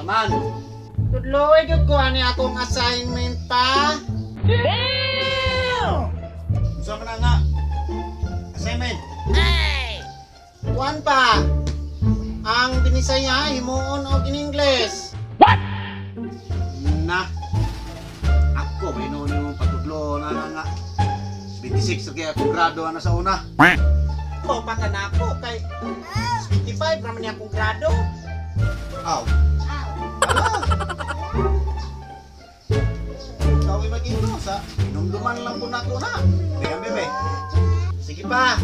Saman. Tudloy gyud ko ani akong assignment pa. Unsa man nga assignment? Kuan pa. Ang Binisaya himuon og in English. What? Na. Ako may noon yung patudlo na na nga. 26 na kaya akong grado ana sa una. Ko pa ka nako kay 25 raman niya akong grado. Aw. Ala. Ikaw ay mag-ino sa inumduman lang po nako na. Kaya bebe. Sige pa.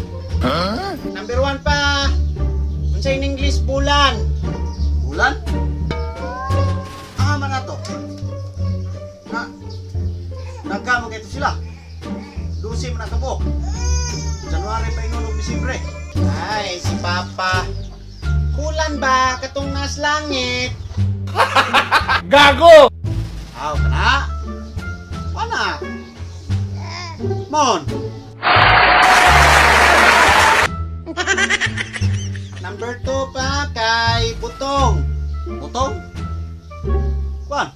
Number 1 pa. Unsa in English bulan? Bulan? Ah, man na to. Na. Nagkamog ito sila. 12 man na kabuok. January pa inunog Disyembre. Ay, si Papa. Kulan ba katong nas langit? Gago! Aw, kana. Wana. Mon. Number 2 pa kay Butong. Butong. Kwan.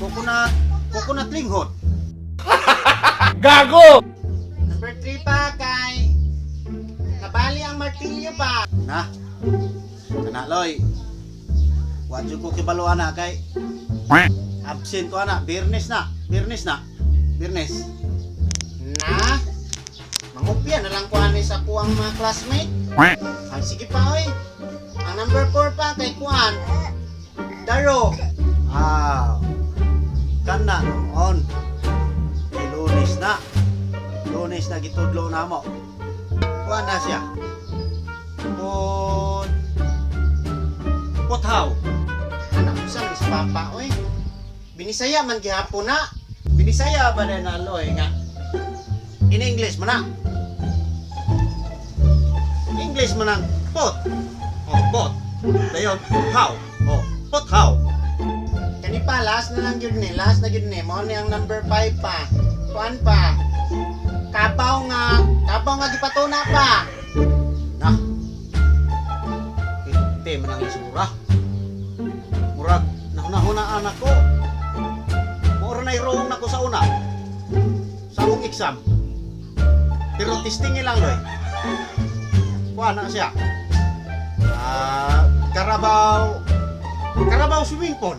Coconut, coconut linghod. Gago! Number 3 pa kay Nabali ang martilyo pa. Na. Kana loy. Wa jud ko kibalo ana kay absent ko ana, Biyernes na, Biyernes na. Biyernes. Na. Mangupya na lang ko ani sa kuang mga classmate. Ay, sige pa oy. Ang number 4 pa kay Kuan. Daro. Ah. Kana noon. Kay Lunes na. Lunes na gitudlo na mo. Kuan na siya. Pot Pothaw. Anak ko sa si Papa oy. Binisaya man gihapon na. Binisaya ba na loy nga? In English man na. English man ang pot. Oh, pot. Dayon, how. Oh, pot how. Kani pa last na lang gyud ni, last na gyud ni. Mao ni ang number 5 pa. Kuan pa. Kabaw nga gipatuna pa. Na. Ite man ang isura. Murag nahunahunaan ako. Mura na wrong nako sa una. Sa among exam. Pero testing lang loy. Kuha na siya. Ah, Carabao Carabao swimming pool.